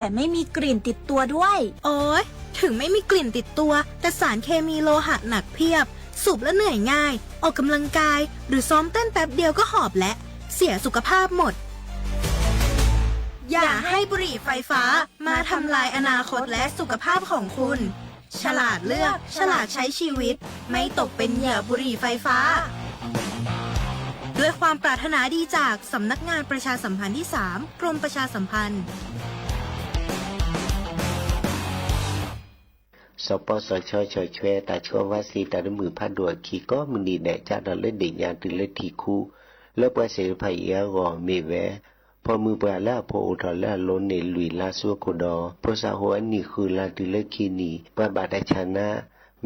แต่ไม่มีกลิ่นติดตัวด้วย โอ๊ย ถึงไม่มีกลิ่นติดตัว แต่สารเคมีโลหะหนักเพียบ สูบแล้วเหนื่อยง่าย ออกกำลังกาย หรือซ้อมเต้นแป๊บเดียวก็หอบแล้ว เสียสุขภาพหมด อย่าให้บุหรี่ไฟฟ้ามาทำลายอนาคตและสุขภาพของคุณ ฉลาดเลือก ฉลาดใช้ชีวิต ไม่ตกเป็นเหยื่อบุหรี่ไฟฟ้า ด้วยความปรารถนาดีจากสำนักงานประชาสัมพันธ์ที่สาม กรมประชาสัมพันธ์ စီၤပီစီၤဆၢ ဆီၣ်ထွဲတၢ်ဆှၢဝါစ့တၢ်တမုာ်ဖးဒိၣ်အခံ ကိးမုၢ်နံၤဒဲး ကၢ်ထီၣ်လၢဒ့ၣ်ညါတုၤလၢထံၣ်ခူ လၢပှၤသ့ၣ်တဖၣ်အံၤအဂီၢ် မ့ၢ်ဝဲ ဖီၣ်မုၢ်ပှၢ်လၢအဖိအိၣ်ထီၣ်လၢအလိၤန့ၣ် လွံၢ်လါဆူအခိၣ်ဒီး ဖိသၣ်ဟိၣ်အနံၣ်ဃုလါတုၤလၢခံနံၣ် ပှၤဘၣ်တၢ်ဆါနါ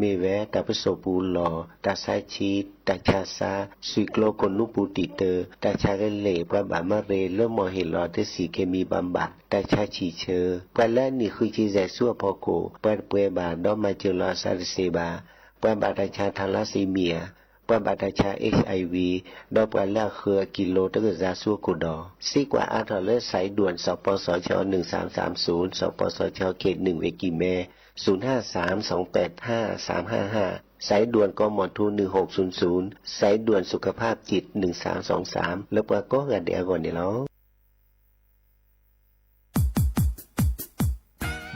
မ့ၢ်ဝဲတၢ်ပစိာ်ပူၤလီၢ်, တၢ်ဆါဆံ, တၢ်ဆါစါ, သွံၣ်ကျိကိၣ်နူပူၤတံာ်တၢ, တၢ်ဆါကလဲၢ်, ပှၤဘၣ်မၤရ့လိမီၢ်ဟ့ၣ်လီၤတဆံၣ်က့ၤမံၤဘၣ်ဘၣ်, တၢ်ဆါဆံၣ်ဆၢ, ပှၤလၢအနံၣ်ဃုဆံယဲၢ်ဆူအဖီခိၣ် ပှၤတပှဲၤဘ၁်ဒီးမၤစၢၤလီၤအသးတသ့ဘၣ်, ပှၤဘၣ်တၢ်ဆါထၤလါစ့မံယၤ, ပှၤဘၣ်တၢ်ဆါ HIV ဒီးပှၤလၢအဃၢၤအကံလိတကစၢ်ဆူအခိၣ်ဒီး စ့ကွၢ်အါထီၣ်လၢ စဲးဒွဲၣ် စီၤပီစီၤဆီ နုၢ်သၢမ်သၢမ်သုၣ် စီၤပီစီၤဆီ ခ့ၣ်နုၣ်ဝ့ၢ်ကံၢ်မဲ သုၣ်နၢ်သၢမ် သွင်ပၢၢ်သၢ သၢမ်ဟၢဟၢ, စဲးဒွဲၣ် ကီမီၤထူ နုၢ်ဟူၣ်သုၣ်သုၣ်, စဲးဒွဲၣ် သုးကဖၣ် ကၠံၣ် နုၢ်သၢမ်သွင်သၢမ် လၢပှၤကိးဂၤဒဲးအဂီၢ်န့ၣ်လီၤ.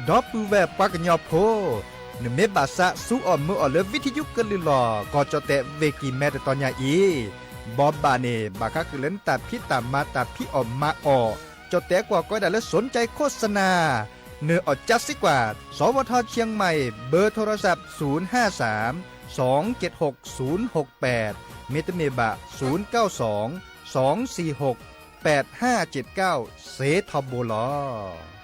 ဒီပုၢ်ဝဲၢ်ပှၤကညီဖိ, နမ့ၢ်ဘၣ်သးစူအီၣ်မုာ်အီၣ်လၢ ဝံထယုကလုၢ်လီၢ် ကီၢ်ကၠီၣ်တဲၣ်ဝ့ၢ်ကံၢ်မဲတတီၤညါအံၤ, ဘီဘၣ်န့ၣ် ဘၣ်ဃးဃုာ်လၢနတၢ်ဖံးတၢ်မၤတၢ်ဖံးအီၣ်မၤအီၣ်, ကၠီၣ်တဲၣ်ကွၢ်ကီးဒၣ်လၢ สนใจโฆษณา နၢၤအီၣ်ကၠၢ်စ့ကွၢ် สวทเชียงใหม่ เบอร์โทรศัพท์ ศูนย์ห้าสาม สองเจ็ดหก ศูนย์หกแปด မ့တမ့ၢ်ဘၣ် ศูนย์เก้าสอง สองสี่หก แปดห้าเจ็ดเก้า စ့ထီဘိလီၤ.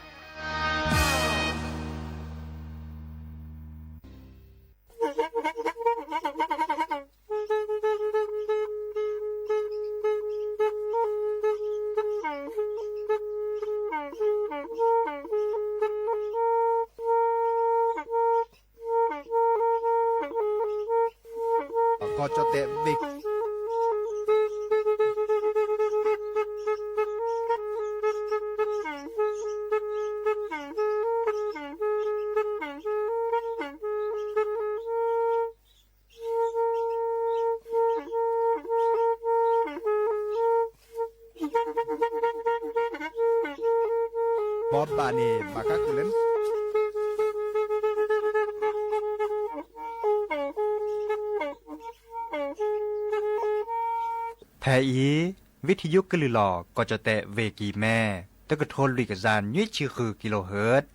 ကီၢ်ကၠီၣ်တဲၣ်ဝ့ၢ် ဘီဘၣ်န့ၣ် ဘၣ်ဃးဃုာ်လၢ ဖဲအံၤ ဝံထယုကလုၢ်လီၢ် ကီၢ်ကၠီၣ်တဲၣ်ဝ့ၢ်ကံၢ်မဲ တကထိလွံၢ်ကယၤ နွံဆံဃု kilohertz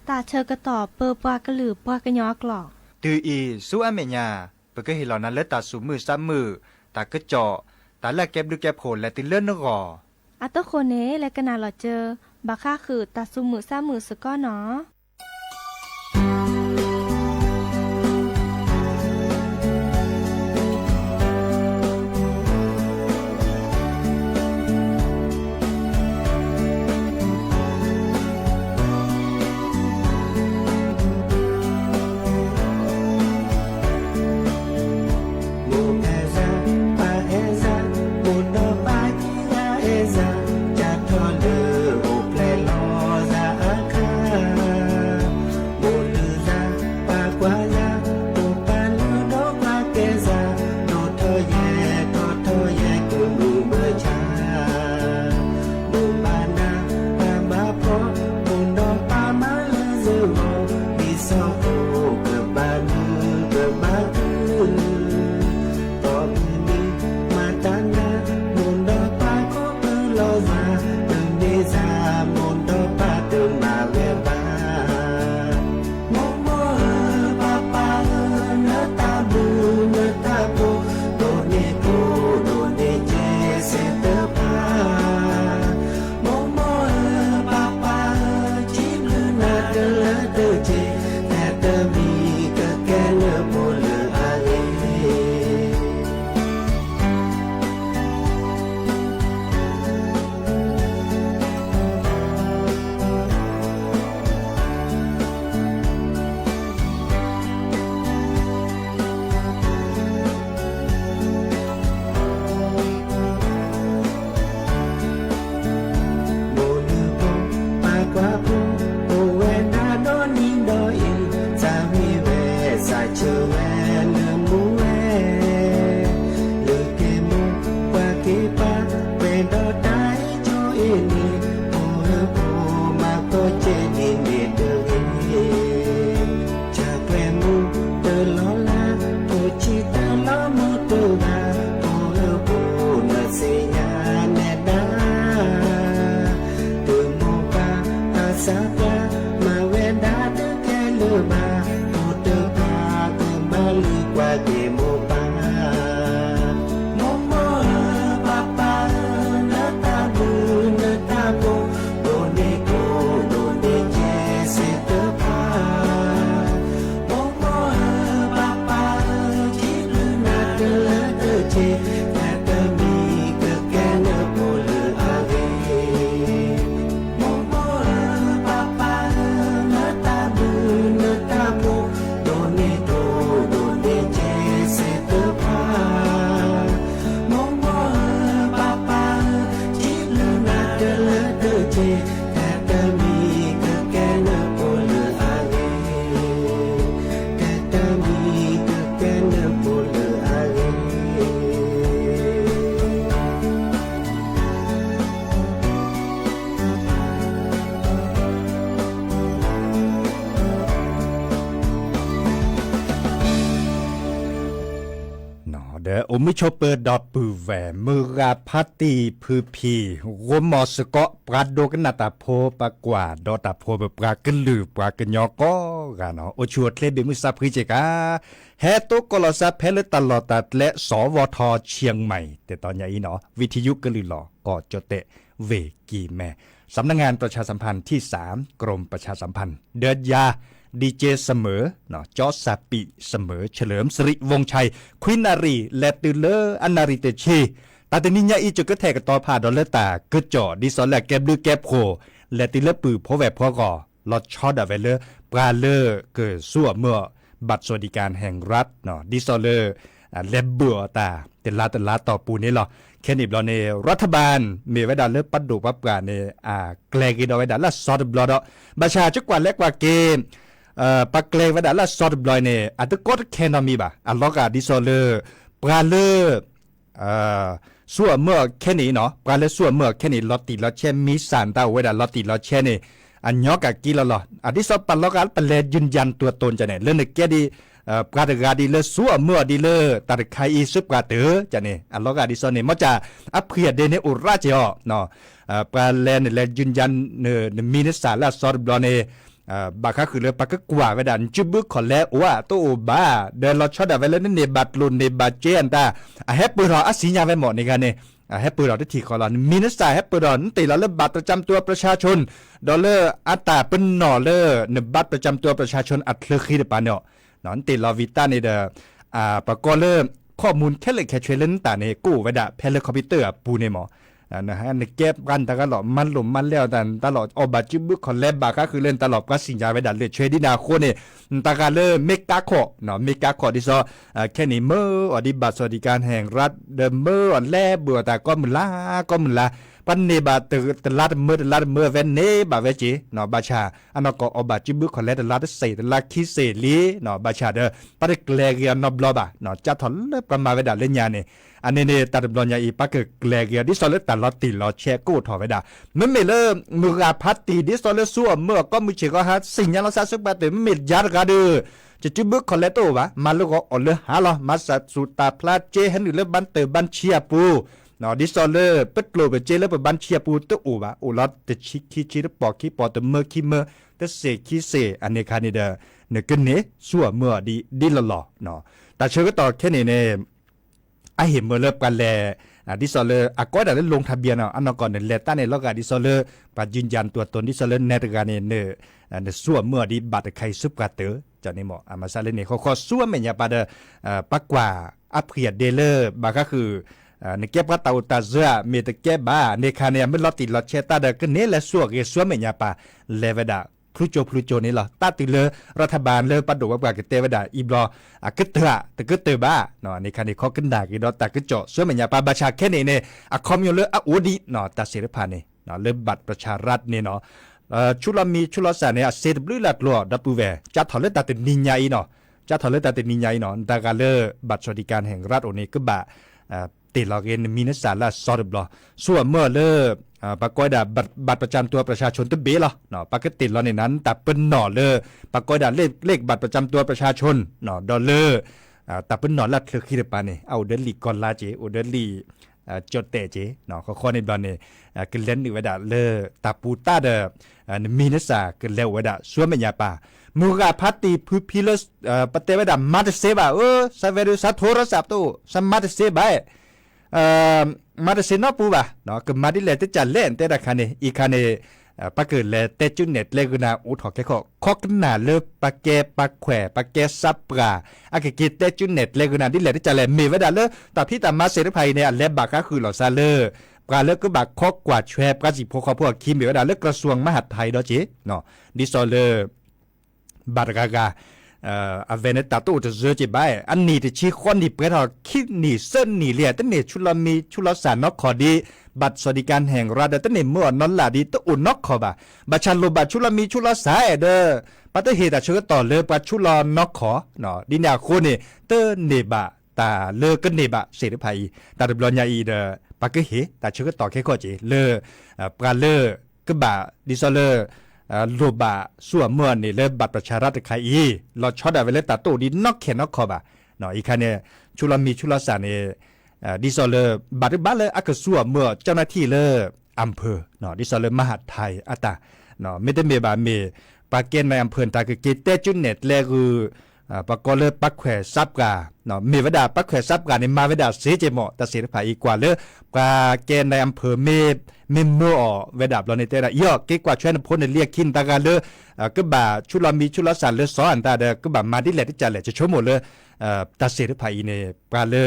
တၢ်ဆၢကတီၢ်ပၢပှၤကလုာ်ပှၤကညီအကျိာ် တုၤအံၤဆူအမဲာ်ညါ ပကဟ့ၣ်လီၤနၤလၢတၢ်သူၣ်မုာ်သးမုာ်, တၢ်ကစီၣ်, တၢ်လၢအကဲဘျုးကဲဖှိၣ်လဲၤတုၤလၢနဂီၢ် အတဃိန့ၣ် လဲၤကနၣ်လီၤစၢၤ ဘၣ်ဃးဃုာ်တၢ်သူၣ်မုာ်သးမုာ်စ့ၢ်ကီးနီၤ. မိၢ်အဲၣ်စၢ် ပၢ်အဲၣ်စၢ် မိၢ်ဒီးပၢ်ခံဂၤအဲၣ်စၢ် ကၢ်ထီၣ်လၢအိၣ်ဖျဲၣ်လီၤစၢ်အခါ ဝဲလၢမူဝဲ, လၢက့ၤမူပှၤက့ၤပာ်, ပှဲၤဒီးတၢ်အ့ၣ်ကၠိအ့ၣ်န့ၣ်, ဖိဟၢဖိမၤသီကဲဒ်န့ၣ်တဂ့ၤ. ဆၣ်ပှဲၤမူတလီၤလး, ဖိဆံးတလီၤမူတဂၤ, ဖိဟၢဖိနသ့ၣ်ညါနဲဒၣ် တမိၢ်ပၢ်အစၢ်ပျၢ်, မၤဝဲဒၣ်တကဲလၢၤဘၣ်, ဖိတဖၣ်ကဘၣ်လုၢ်ကွၢ်က့ၤမိၢ်ပၢ်. မိၢ်မိၢ်ဧၢ, ပၢ်ပၢ်ဧၢ, နတၢ်ဘျုးနတၢ်ဖှိၣ်, ဒိၣ်န့ၢ်ကျိၣ်ဒိၣ်န့ၢ်စ့သ့ၣ်တဖၣ် မိၢ်မိၢ်ဧၢ, ပၢ်ပၢ်ဧၢ, စံးဘျုးနၤတလၢတက့ၢ်, တၢ်တမံၤကကဲနဖိလၢအဂ့ၤ. မိၢ်မိၢ်ဧၢ, ပၢ်ပၢ်ဧၢ, နတၢ်ဘျုးနတၢ်ဖှိၣ်, ဒိၣ်န့ၢ်ကျိၣ်ဒိၣ်န့ၢ်စ့သ့ၣ်တဖၣ် မိၢ်မိၢ်ဧၢ, ပၢ်ပၢ်ဧၢ, စံးဘျုးနၤတလၢတက့ၢ်, တၢ်တမံၤကကဲနဖိလၢအဂ့ၤ, တၢ်တမံၤကကဲနဖိလၢအဂ့ၤ. ဒီးအိၣ်မုာ်ဆိးပၢၤဒီပုၢ်ဝဲၢ် မုၢ်ဂၤဖါတံၢ်ဖုဖံ, ဂိၢ်မီၢ်စ့ၢ်ကီး ပှၤဒိကနၣ်တၢ်ဖိပှၤကွၢ်ဒီးတၢ်ဖိ ပပှၤကလုာ်ပှၤကညီကိးဂၤနီၤ, အိၣ်ဆူၣ်အိၣ်ချ့ဘၣ်မုာ်စၢ်ဖှံစ့ၢ်ကီး, ဟဲတိကိးလီၤစၢ်ဖဲလၢတၢ်လီၢ်တၢ်ကျဲ စဝထ เชียงใหม่ တဲတီညါအံၤနီၤ, ဝံၤထံယုကလုၢ်လီၤ ကီၢ်ကၠီၣ်တဲၣ် ဝ့ၢ်ကံၢ်မဲ สำนักงานประชาสัมพันธ์ที่สาม กรมประชาสัมพันธ์ ဒီးယၤ DJ เสมอ เฉลิมสิริวงศ์ชัย ခွံနၣ်ရံၣ် လဲၤတုၤလၢအနၣ်ရံၣ်တဆံ, တၢ်တနံၤညါအံၤ ကကဲထီၣ်ကတီၤဖးဒီးလၢတၢ်ကစီၣ် ဒ်သိးလၢအကဲဘျုးကဲဖှိၣ် လဲၤတုၤလၢပုၢ်ဖိဝဲၢ်ဖိအဂီၢ် လီၤဆီဒၣ်ဝဲလၢ ပှၤလၢကဆူၣ်အီၣ်မၢအီၣ် บัตรสวัสดิการแห่งรัฐ ဒ်သိးလၢ လဲၤဘၢၣ်အီၤတၢ် တလါတလါတီၢ်ပူၤန့ၣ်လီၤ. ခဲန့ၣ်ဘျီန့ၣ် รัฐบาล မ့ၢ်ဝဲဒၣ်လၢပှၤဒိၣ်ပှၤပှၢ်န့ၣ် အကျဲၤက့ၤဒီးဝဲဒၣ်လၢအစီတဘျီဒီး ဘၣ်ဆၣ်ကကွၢ်လဲၤကွၢ်က့ၤ ပှၤကျဲၤဝဲဒၣ်လၢအစီတဘျီန့ၣ် အတကိးတခဲနီတမံၤဘၣ်. အလီၤဂာ်ဒ်သိးလၢ ပှၤလၢ ဆူၣ်အီၣ်မၢအီၣ်ခဲန့ၣ်နီၤ, ပှၤလၢဆူၣ်အီၣ်မၢအီၣ်ခဲန့ၣ် လီၤတံၢ်လီၤဆဲး မံစၢ်တၢ်အိၣ်ဝဲဒၣ်လီၤတံၢ်လီၤဆဲးန့ၣ် အညီကးက့ၤလီၤလီၤ. အဒ်သိးပှၤလီၤဂာ်လၢပလဲၤ ยืนยันตัวตน န့ၣ် လၢနကဲဒ် ပှၤတဂၤဒ်လၢဆူၣ်အီၣ်မၢအီၣ်ဒ်လၢတၢ်တခါအံၤ စ့ပှၤတၢၢ်န့ၣ် အလီၤဂာ်ဒ်သိးန့ၣ် မ့ၢ်ကၢ်အဖှံအဒ့န့ၣ်အိၣ်ရၣ်က့ၤအီၤ ပှၤလဲၤနလဲၤ ยืนยัน နမံၤနစၢ်လၢအစီတဘျီန့ၣ် ဘၣ်ဃးဃုာ်လၢပှၤကကွၢ်ဝဲဒၣ် နစုဘုခီၣ်လဲအိၣ်အတအိၣ်ဘၣ်, ဒီးလီၤဆီဒၣ်ဝဲလၢနန့ၢ်ဘၣ်ကျိၣ်န့ၢ်ဘၣ်စ့အတၢ် အဟဲပၢၢ်ထီၣ်အစံၣ်ညါဝဲမၢ်န့ၣ်ခါန့ၣ် အဟဲပၢၢ်ထီၣ်တထံၣ်ဃီလီၤ. နမံၤနစၢ်ဟဲပၢၢ်ထီၣ် နတ့ၢ်လီၤလၢ บัตรประจำตัวประชาชน ဒီးလၢအတၢ်ပနီၣ်လၢ န บัตรประจำตัวประชาชน အချၢဃံတပၤန့ၣ် နတ့ၢ်လီၤဝံၤတၢ်န့ၣ်ဒီး ပှၤကိးလၢ ข้อมูลခဲလၢာ်ခဲဆ့လၢနတၢ်န့ၣ် ကအိၣ်ဝဲဒၣ်ဖဲလၢ computer အပူၤန့ၣ်မၢ် နကဲပှၤနတၢ်ဂၤလီၤ မၤလိာ်မၤလဲအီၤတၢ် နတၢ်လီၤ အီၣ်ဘၣ်စုဘုခီၣ်လဲဘၣ်ဃးဃုာ်လၢနတၢ်လီၤ ပှၤစံၣ်ညါဝဲဒၣ်လၢာ်ဆှဲဒ်န့ၣ်အဃိန့ၣ် နတၢ်ဂၤလၢ မ့ၢ်ကါခီၣ် မ့ၢ်ကါခီၣ်ဒ်သိး ခဲန့ၣ်မၢအီၤဒ် บัตรสวัสดิการแห่งรัฐ ဒီးမၢအီၤလဲဘၢၣ်အီၤတၢ်ကိးမုၢ်လါ ကိးမုၢ်လါ ပှၤန့ၢ်ဘၣ်တလါတမၢ တလါတမၢ အဝဲန့ၢ်ဘၣ်ဝဲက့ၤ ဘၣ်ဆၣ် အနီၢ်ကီၢ်အီၣ်ဘၣ်စုဘုခီၣ်လဲတလါတဆံ တလါခံဆံလံ ဘၣ်ဆၣ်ဒီး ပှၤတကျဲၤဂ့ၤအီၤနီတဘျီဘၣ် ကၢ်ထီၣ်လၢပှၤမၤဝဲဒၣ်လၢညါန့ၣ် အန့ၣ်န့ၣ် တၢ်တဘျီညါအံၤ ပှၤကကျဲၤဂ့ၤအီၤ ဒ်သိးလၢတၢ်လီၤတံၢ်လီၤဆဲးကအိၣ်ထီၣ်ဝဲဒၣ် မ့မ့ၢ်လၢ မုၢ်ဂၤဖးတံၢ် ဒ်သိးလၢဆူအီၣ်မၢအီၣ်ကိးမုၢ်ဆ့ၣ်ဃီဟး စံၣ်ညါလီၤစၢ်စ့ပှၤတၢၢ် မ့မ့ၢ်ယၤတဂၤဒီး ယစုဘုခီၣ်လဲတအိၣ်ဘၣ် မၤလၢဂီၤအီၣ်လၢဟါလီၤ မၤစၢ်စူၣ်တၢ်ဖျါစ့ဟဲနုာ်လၢဘၣ်တၢၢ်ဘၣ်ဆံအပူၤ ဒ်သိးလၢပကျိၣ်ပစ့လၢပဘၣ်ဆံအပူၤတအိၣ်ဘၣ် အိၣ်လီၤတဆံခံဆံတပီၢ်ခံပီၢ် တမၢခံမၢ တစ့ၣ်ခံစ့ၣ် အန့ၣ်ခါန့ၣ်ဒီး နကန့ၢ်ဆူအီၣ်မၢအီၣ်ဒ်လီၢ်လီၢ် တၢ်ဆၢကတီၢ်ခဲန့ၣ်န့ၣ် အဟ့ၣ်မၢလၢပှၤလဲၤ ဒ်သိးလၢအကိးဒၣ်လၢ ลงทะเบียน နီၤ အနီၢ်ကီၢ်နလဲၤတၢ်န့ၣ် လီၤဂာ်ဒ်သိးလၢ ပှၤ ยืนยันตัวตน ဒ်သိးလၢနဲတဂၤန့ၣ် နဆူအီၣ်မၢအီၣ်ဒ်ဘၣ်တခါအံၤဆူပှၤတၢၢ် န့ၣ်မၢ် အမၤစၢ်လၢန့ၣ် ဃီဃီဆူအမဲာ်ညါပၢ်ဒီး ပှၤကွၢ်အဖှံအဒ့လၢ ဘၣ်ဃးဃုာ် နကဲပှၤတၢ်အိၣ်တၢ်စၢၤဧါ မ့ၢ်တကဲဘၣ် န့ၣ်ခါန့ၣ် အမ့ၢ်လီၤတံၢ်လီၤဆဲးတၢ်ဒီး ကန့ၢ်လဲၤဆူအဂ့ၤဆူအမဲာ်ညါပၢ် လဲၤဝဲဒၣ် ဖျူကၠိဖျူကၠိန့ၣ်လီၤ. တၢ်တုၤလၢ รัฐบาล လၢပှၤဒိၣ်ဝဲပှၤကတဲဝဲဒၣ်အံၤဘျီ အကတၢၢ်ဧါ တကတၢၢ်ဘၣ် န့ၣ်ခါန့ၣ် ခီကနၣ်က့ၤဒီးတၢ်ကစီၣ်ဆူအမဲာ်ညါပၢ် ဘၣ်ဆၣ်ခဲန့ၣ်န့ၣ် အခီပညီလၢအအိၣ်ဒံး တၢ်သ့ၣ်တဖၣ်န့ၣ် လၢ บัตรประชารัฐ န့ၣ်နီၤ ဆူလီၤမံၤဆူလီၤစၢ်န့ၣ် အစ့တဘျုးလၢ်ကျိၤ ဒီပုၢ်ဝဲၢ် ကၢ်ထီၣ်လၢတၢ်တနံၤညါအံၤနီၤ ကၢ်ထီၣ်လၢတၢ်တနံၤညါအံၤနီၤ နတၢ်ဂၤလၢ บัตรสวัสดิการแห่งรัฐအိၣ်န့ၣ် ကဘၣ် တ့ၢ်လီၤဂ့ၤနမံၤနစၢ်လၢအစီတဘျီ, ဆူအမုၢ်လၢ ပှၤကိးဝဲဒၣ် บัตรประจำตัวประชาชน တဘ့ၣ်လီၤ. ပှၤကတ့ၢ်လီၤန့ၣ်နၤ နတၢ်ပနီၣ်လၢ ပှၤကိးဝဲဒၣ် เลข เลขบัตรประจำตัวประชาชน ဒီးလၢ တၢ်ပနီၣ်လၢအချၢဃံတပၤန့ၣ် အအိၣ်ဒီးလံာ်ကီၤလါက့ၤ အိၣ်ဒီးလံာ် ကၠိၣ်တဲာ်က့ၤ ဃီဃီန့ၣ်ဘျီန့ၣ် ကလဲၤနုာ်ဝဲဒၣ်လၢတၢ်ပူၤတၢ်ဒီး နမံၤနစၢ်ကလဲၤအိၣ်ဝဲဒၣ် ဆူမဲာ်ညါပၤ မုၢ်ဂၤဖါတံၢ်ဖုဖံလၢ ပတဲဝဲဒၣ် မၤတစ့ဘၣ် အၢ စးဝဲဒုး စးထိရစးပတအိၣ် စးမၤတစ့ဘၣ် မၤတစ့နီတပူၤဘၣ် ကမၤဒ်လဲၣ်တကးလဲၣ် တဲဒၣ်ခါန့ၣ် အံၤခါန့ၣ် ပကလဲၤတဲကၠူနဲၣ်ကျဲဂုာ်နၤ အိၣ်ထီၣ်ကဲခီ ခီကနၣ်လၢပှၤကဲပှၤခွဲး ပှၤကဲစးပှၢ် အကက့ၤတဲကၠူနဲၣ်ကျဲဂုာ်နၤ ဒ်လဲၣ်တကးလဲၣ် မ့ၢ်ဝဲဒၣ်လၢ တၢ်ဖံးတၢ်မၤစ့ၢ်တဖၣ်အံၤန့ၣ် အလဲၤဘၣ်ဃးဃုာ်လီၤစးလၢ ပှၤလၢကဘၣ်ခိးကွၢ်ဆွဲပှၤစံၣ်ဖိဃီဖိအခံ မ့ၢ်ဝဲဒၣ်လၢ กระทรวงมหาดไทย ဒီးက့ၤ ဒ်သိးလၢ ဘၣ်တဂၤဂၤ အဝဲန့ၣ်တၢ်တအိၣ်တစၢက့ၤဘၣ် အနံၣ်တဆံဃီနံၣ်ပှဲၤထီၣ်ခံနံၣ်သၢနံၣ်လံ တန့ၢ်ဆူၣ်လီၤမံၤဆူၣ်လီၤစၢ်နီတခီၣ်ဒံး บัตรสวัสดิการแห่งรัฐ ဒီးတန့ၢ်မၢအီၤနီတလၢ်ဒံးတအိၣ်နီတခီၣ်ဘၣ် ဘၣ်ဆၣ်လိၣ်ဘၣ်ဆူၣ်လီၤမံၤဆူၣ်လီၤစၢ်ဒီး ပှၤတဟ့ၣ်တၢ်ဆၢကတီၢ်လၢပှၤဆူၣ်လီၤနီတခီၣ် ဒ်န့ၣ်အဃိန့ၣ် တန့ၢ်ဘၣ်တၢ်လၢကန့ၢ်ဘၣ်စ့ၢ်တဖၣ်အံၤ တၢ်တဘျီညါအံၤဒီး ပှၤကဟ့ၣ်တၢ်ဆၢကတီၢ်ခဲခီၣ်က့ၤလၢ ပှၤလၢ ကဘၣ်ဒ်သိးလၢ လိၣ်ဘၣ်ဆူၣ်အမုၢ်အီၤန့ၣ်လၢ บัตรประชารัฐ တခါအံၤ လီၤဆီဒၣ်ဝဲလၢတၢ်တအိၣ်ဒံးနီၢ်ခဲနီၢ်ခီဘၣ်. အံၤခါန့ၣ် ဆူၣ်လီၤမံၤဆူၣ်လီၤစၢ်န့ၣ် ဒ်သိးလၢ ဘၣ်တဘၣ်လၢအကဆူၣ်အမုၢ်အီၤ เจ้าหน้าที่လၢ อำเภอ ဒ်သိးလၢ มหาดไทย အတၢ် မ့တမ့ၢ်ဘၣ်မ့ၢ် ပှၤကဲ นายอำเภอ တၢ်ကက့ၤတဲကၠူနဲၣ်ကျဲဂုာ် ပှၤကိးလၢပှၤခွဲးစးပှၢ် မ့ၢ်ဝဲဒၣ်ပှၤခွဲးစးပှၢ်န့ၣ် မၤဝဲဒၣ်စ့က့ၤမး တၢ်စ့ၢ်တဖၣ်အံၤကွၢ်လၢ ပှၤကဲ นายอำเภอ မ့ၢ်မၢအီၤဝဲဒၣ်ဘျီန့ၣ် တဲဝဲဒၣ် အံၤအီၤ က့ၤကွၢ်ဆွဲနဖိနလံၤအခံ နတၢ်ဂၤလၢ ကဘၣ်ဆူၣ်လီၤမံၤဆူၣ်လီၤစၢ်လၢစီၤအတၢ်ဒီး ကဘၣ်မၤဒ်လဲၣ်တကးလဲၣ် ယဆိကမိၣ်လၢ တၢ်စ့ၢ်တဖၣ်အံၤန့ၣ် ပှၤလၢ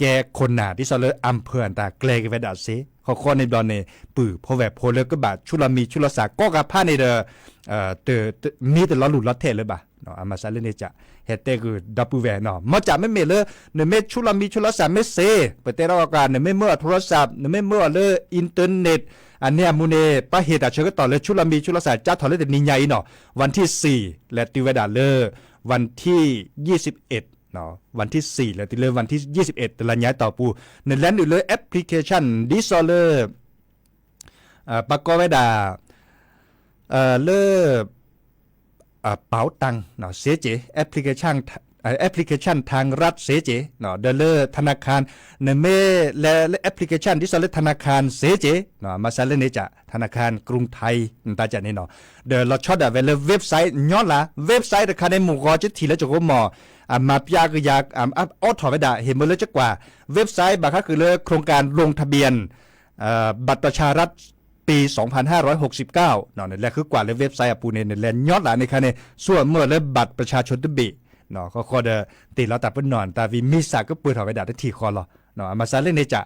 ကဲခိၣ်နၢ် ဒ်သိးလၢ อำเภอ အတၢ်ကျဲၤက့ၤဝဲဒၣ်စ့ ဃီဃီန့ၣ်ဘျီန့ၣ် ပုၢ်ဖိဝဲၢ်ဖိလၢကဘၣ်ဆူၣ်လီၤမံၤဆူၣ်လီၤစၢ်ကိးဂၤဖးန့ၣ်ဒီး မ့ၢ်တလီၤလူၢ်လီၤထဲးလၢၤဘၣ်. အမၤစးလၢန့ၣ်က ဟဲတဲဂုာ်ဒီပုၢ်ဝဲၢ်နီၤ မ်ကမ့မ့ၢ်လၢ နမ့ၢ်ဆူၣ်လီၤမံၤဆူၣ်လီၤစၢ်မ့ၢ်စ့ ပတဲထီၣ်က နမ့ၢ်မၢအီၤ โทรศัพท์ နမ့ၢ်မၢအီၤလၢ internet အန့ၣ်အမူန့ၣ် ပှၤဟ့ၣ်တၢ်ဆၢကတီၢ်လၢဆူၣ်လီၤမံၤဆူၣ်လီၤစၢ် ကၢ်ထီၣ်လၢတနံၤညါအံၤနီၤ วันที่สี่ လဲၤတုၤဝဲဒၣ်လၢ วันที่ยี่สิบเอ็ด วันที่สี่ လဲၤတုၤလၢ วันที่ยี่สิบเอ็ด တလါညါတီၢ်ပူၤ နလဲၤနုာ်လၢ application ဒ်သိးလၢ ပှၤကိးဝဲဒၣ် လၢ เป๋าตัง စ့က့ၤ application ทางรัฐ စ့က့ၤ ဒီးလၢ ธนาคาร နမ့ၢ်လဲၤလၢ application ဒ်သိးလၢ ธนาคาร စ့က့ၤ မၤစးလၢန့ၣ်က ธนาคารกรุงไทย နတၢ်ကန့ၣ်နီၤ ဒီးလီၤဆီဒၣ်ဝဲလၢ website ညီလၢ website တခါန့ၣ် မုၢ်ဂီၤကထံၣ်လၢကရိမီၤ အမၤပျါကယၤ အိးထီၣ်ဝဲဒၣ် ဟ့ၣ်မ့ၢ်လၢကကွၢ် website ဘၣ်ဃးဃုာ်လၢ โครงการลงทะเบียน บัตรประชารัฐ ปี สองพันห้าร้อยหกสิบเก้า နလဲၤဃုကွၢ်လၢ website အပူၤန့ၣ် နလဲၤညီလၢန့ၣ်ခါန့ၣ် ဆူၣ်အမုၢ်လၢ บัตรประชาชน တဘ့ၣ် ဃီဃီဒီး တ့ၢ်လီၤတၢ်ပနီၣ်တၢ်ဝံၤ မံစၢ်ကပၢၢ်ထီၣ်ဝဲဒၣ်တထံၣ်ဃီလီၤ. အမၤစးလၢန့ၣ်က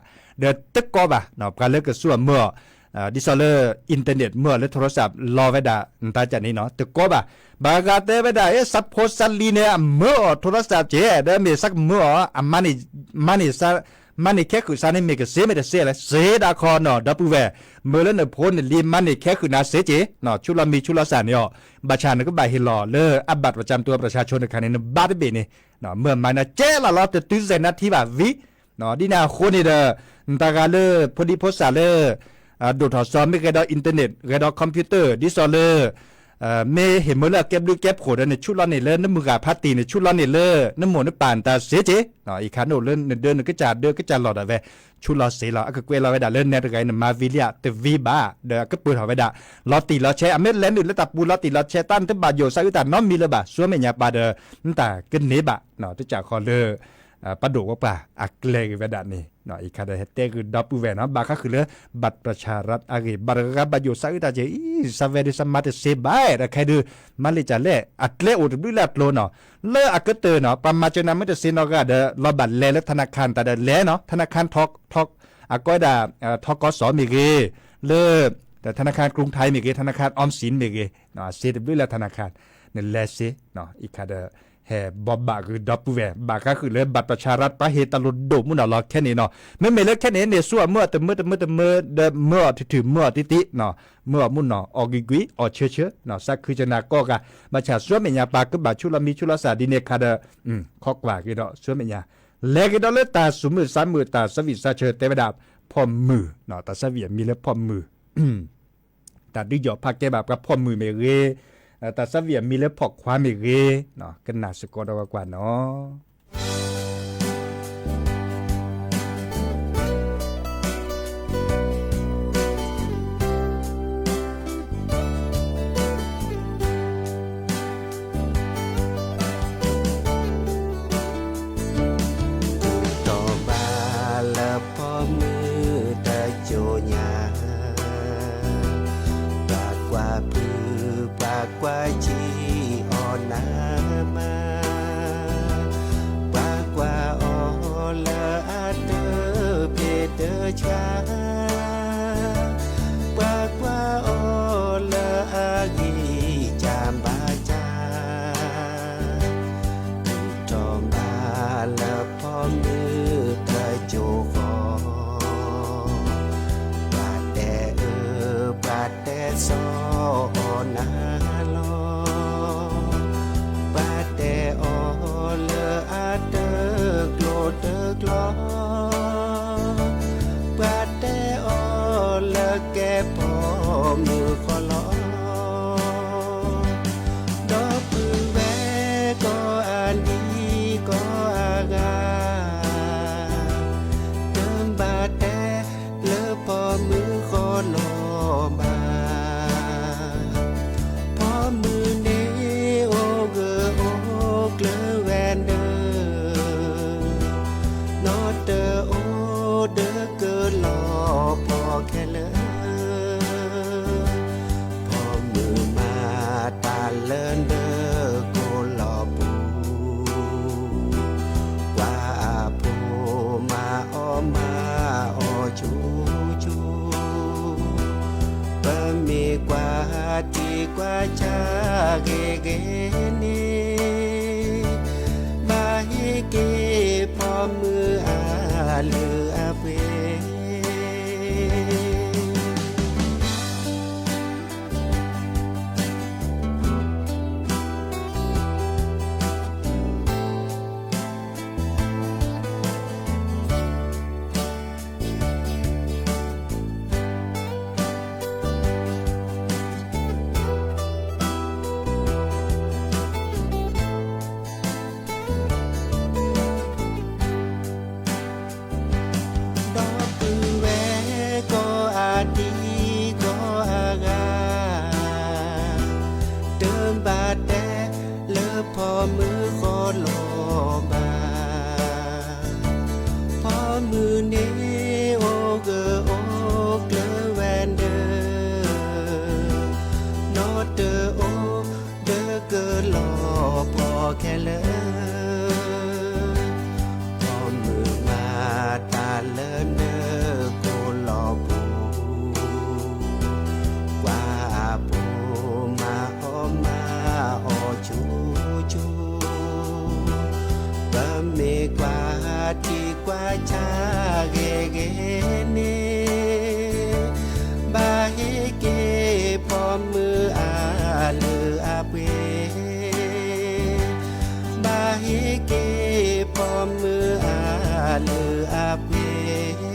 ဒီးတကီဘၣ် ပှၤလၢကဆူၣ်အမုၢ်အီၤ ဒ်သိးလၢ internet မုၢ်အီၤလၢ โทรศัพท์ လီၤဝဲဒၣ် နတၢ်ကန့ၣ်နီၤ တကီဘၣ် ဘၣ်ဂၤတဲဝဲဒၣ် စးဖိစးလံၤန့ၣ် အမၢအီၤ โทรศัพท์ က့ ဒီးမ့ၢ်စးကမၢအီၤ အမၤန့ၢ် မၤန့ၢ် မၤန့ၢ်ခဲဃုာ်စးန့ၣ် မ့ၢ်ကစ့မ့ၢ်တစ့လဲၣ် စ့ဒၣ်ခီနီၤ ဒီပုၢ်ဝဲၢ် မ့ၢ်လၢနဖိနလံၤ မၤန့ၢ်ခဲဃုာ်နၤစ့က့ၤ ဆူၣ်လီၤမံၤဆူၣ်လီၤစၢ်န့ၣ်အီၤ ဘၣ်ဆၣ်နကဘၣ်ဟ့ၣ်လီၤလၢအ บัตรประจำตัวประชาชน တခါန့ၣ် နဘါတဘ့ၣ်န့ၣ် မ့ၢ်မၤနၤကဲလီၤလီၤ တတုၤစဲးနၤထံဘၣ်ဝံၤ ဒ်န့ၣ်အဃိန့ၣ်ဒီး နတၢ်ဂၤလၢ ဖိဒံဖိသၣ်လၢ ဒိၣ်ထီၣ်စီၤမ့ၢ်ဂဲၤဒီး internet ဂဲၤဒီး computer ဒ်သိးလၢ မ့ၢ်ဟ့ၣ်မ့ၢ်လၢအကဲဘျုးကဲဖှိၣ်ဒီး နဆူၣ်လီၤန့ၢ်လၢနမုၢ်ဂၤဖးတံၢ် နဆူၣ်လီၤန့ၢ်လၢ နမိၢ်နပၢ်နတၢ်စ့က့ၤ အံၤခါနအိၣ်လၢနဒၢနကစၢ်ဒၢကစၢ်လီၢ်ဒၣ်ဝဲ ဆူၣ်လီၤစ့လီၤ အကကွဲးလီၤဝဲဒၣ်လၢနဲတဂၤအံၤ နမၤဝံၤလံဧါ တဝံၤဘၣ် ဒီးအကပၢၢ်ထီၣ်ဝဲဒၣ် လီၤတံၢ်လီၤဆဲး အမ့ၢ်လဲၤနုာ်လၢတၢ်ပူၤလီၤတံၢ်လီၤဆဲး တၢ်နတဘၣ်ယိၣ်စးအုးတၢ်နီတမံၤလၢၤဘၣ် ဆူမဲာ်ညါပၤဒီး နတၢ်ကန့ၢ်ဘၣ် တစၢ်ဃီလၢ ပှၤဒိၣ်ပှၤပှၢ်အကျဲၤက့ၤဝဲဒၣ်န့ၣ် အံၤခါဒီးဟဲတဲဂုာ်ဒီပုၢ်ဝဲၢ်နီၤ ဘၣ်ဃးဃုာ်လၢ บัตรประชารัฐ အဂ့ၢ် ဘၣ်တဂၤဂၤဘၣ်ယိၣ်စးအုးတၢ်က့ၤ အံၤ စးဝဲဒုး စးမၤတစ့ဘၣ် တၢ်ခဲဒုး မၤလ့ၣ်ကလဲၣ် အကျဲအိၣ်တဘျုးလၢအကျိၤနီၤ လၢအကတၢၢ်နီၤ ပှၤမၤစၢၤနၤမ့ၢ်တစ့နီတဂၤဒီး လီၤဘၣ်လဲၤလၢ ธนาคาร တၢ်ဒီးလဲၤနီၤ ธนาคาร ထီ အကိးဝဲဒၣ် ทกส မ့ၢ်ဂ့ၤ လၢ ธนาคารกรุงไทย မ့ၢ်ဂ့ၤ ธนาคารออมสิน မ့ၢ်ဂ့ၤ စ့တဘျုးလၢ ธนาคาร နလဲၤစ့ အံၤခါဒီး ဟဲဘိးဘၣ်ဂုာ်ဒီပုၢ်ဝဲၢ် ဘၣ်ဃးဃုာ်လၢ ဘၣ်တီၤဆါရၣ် ပှၤဟ့ၣ်တၢ်လိၣ်ဒိၣ်မုၢ်နီၤလီၤ ခဲန့ၣ်နီၤ. မ့မ့ၢ်လၢခဲန့ၣ်န့ၣ် ဆူအမုၢ်အတမုၢ်တမုၢ်တမုၢ် ဒီးမုၢ်အီၤထုးထုး မုၢ်အီၤတံၢ်တံၢ်နီၤ, မုၢ်အီၤမုၢ်နီၤ အီၣ်ကွံာ်ကွံာ် အီၣ်ဆၢဆၢနီၤ, သးခုကနၣ်ကိးဂၤ, ဘၣ်ဆၣ်ဆူမဲာ်ညါ ပှၤကဘၣ်ဆူးလီၤမံဆူးလီၤသးဒ်န့ၣ်ခါဒီး ခိးကွၢ်က့ၤဒီးဆူမဲာ်ညါ, လဲၤက့ၤဒီးလၢတၢ်သူၣ်မုာ်သးမုာ် တၢ်သးဝံၣ်သးဆၢ တဲဝဲဒၣ် ဖီၣ်မုၢ်, တၢ်သးဝံၣ်အမံၤလၢဖီၣ်မုၢ် တၢ်ဒုးယီၣ်ဖးကဲဘၣ်ပှၤဖီၣ်မုၢ်မ့ၢ်ဂ့ၤ, တၢ်သးဝံၣ်အမံၤလၢဖီၣ်ခွါမ့ၢ်ဂ့ၤ, ကနၣ်စ့ၢ်ကီးဒီးကွၢ်နီၤ. တီၢ်ဘၣ်လၢဖီၣ်မုၢ်တစိၤညါ, ပှၤကွၢ်ဖုး ပှၤကွၢ်ဆံးအီၤနးမး, ပှၤကွၢ်အီၤလၢအတၢၢ်ဖံးတၢၢ်ဆှါ, ပှၤကွၢ်အီၤလၢအဂံၢ်စၢ်ဘါစၢ် တီၢ်ဘၣ်လၢဖီၣ်မုၢ်တစိၤဃီ, ပှၤတဲအၢ ပှၤတဲသီအီၤနၤလီၤ, ပှၤတဲအီၤလၢအတၢၢ်ကျိၤတၢၢ်ကျီ ပှၤတဲအီၤလၢကဲဖီၣ်မုၢ်ဃီလီၤ. ဒီပုၢ်ဝဲၢ်ကိးအဒံကိးအဂၤ, တဘၣ်တဲလၢဖီၣ်မုၢ်ဃီလီၤဘၣ်. ဖီၣ်မုၢ်န့ၣ်အိၣ်ဂၢၢ်အိၣ်ကျၢၤဝဲဒၣ်, နီတအိၣ်ဒီးကလီၤပှီၢ်ခဲလၢာ်. ဖီၣ်မုၢ်မၤတၢ်လၢနၢၤကိၣ်လီၤပူၤ, ကွၢ်အဖိမၤအီၣ်မၤအီၣ်ဆူၣ်ဆူၣ်, ပမ့ၢ်ကွၢ်ထံကွၢ်ဆးဂ့ၤဂ့ၤန့ၣ်, ဘၣ်ဟ့ၣ်က့ၤဖီၣ်မုၢ်အလုၢ်အပှ့ၤ. ဒီပုၢ်ဝဲၢ်ကိးအဒံကိးအဂၤ, တဘၣ်တဲလၢဖီၣ်မုၢ်ဃီလီၤဘၣ်. ဖီၣ်မုၢ်န့ၣ်အိၣ်ဂၢၢ်အိၣ်ကျၢၤဝဲဒၣ်, နီတအိၣ်ဒီးကလီၤပှီၢ်ခဲလၢာ်. ဖီၣ်မုၢ်မၤတၢ်လၢနၢၤကိၣ်လီၤပူၤ, ကွၢ်အဖိမၤအီၣ်မၤအီၣ်ဆူၣ်ဆူၣ်, ပမ့ၢ်ကွၢ်ထံကွၢ်ဆးဂ့ၤဂ့ၤန့ၣ်, ဘၣ်ဟ့ၣ်က့ၤဖီၣ်မုၢ်အလုၢ်အပှ့ၤ, ဘၣ်ဟ့ၣ်က့ၤဖီၣ်မုၢ်အလုၢ်အပှ့ၤ.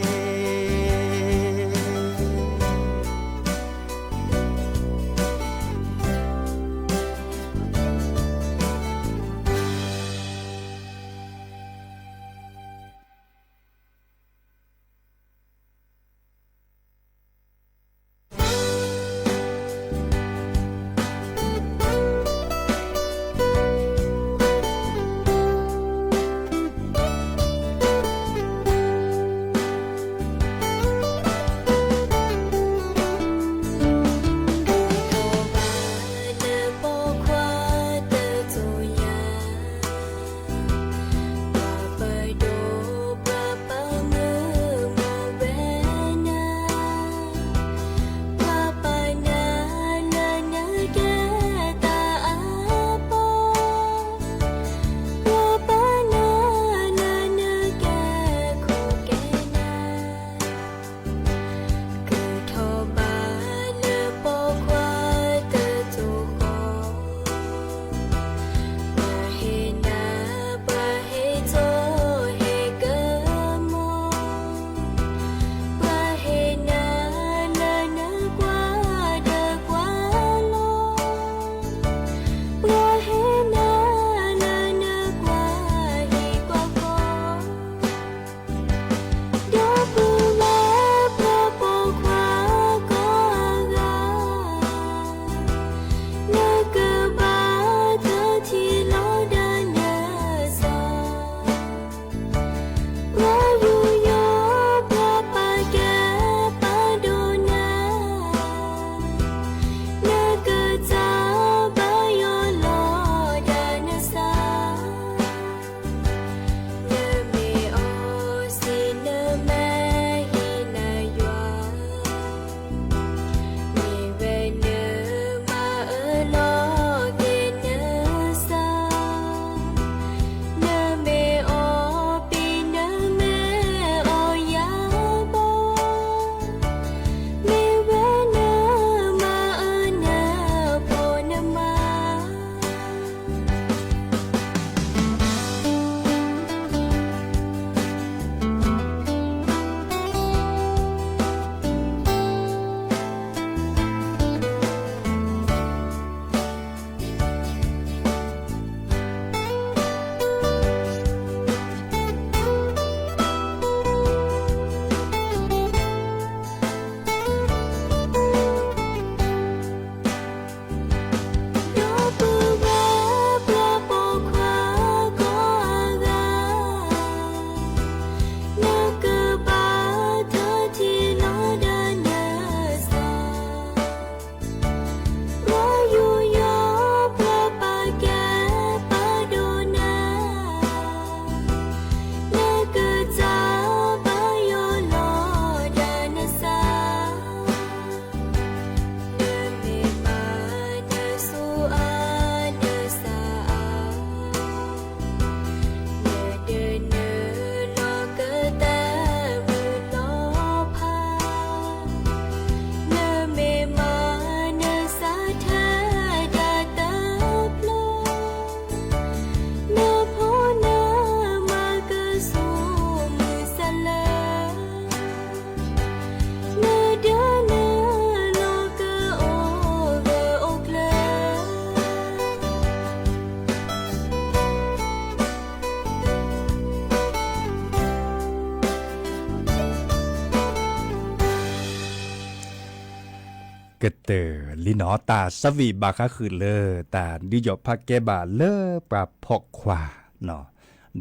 ကတၢၢ်လံနီၤ တၢ်ဆၢဝံၤဘၣ်ဃးဃုာ်လၢ တၢ်ဒုးယီၣ်ဖးကဲဘၣ်လၢပှၤဖီၣ်ခွါနီၤ,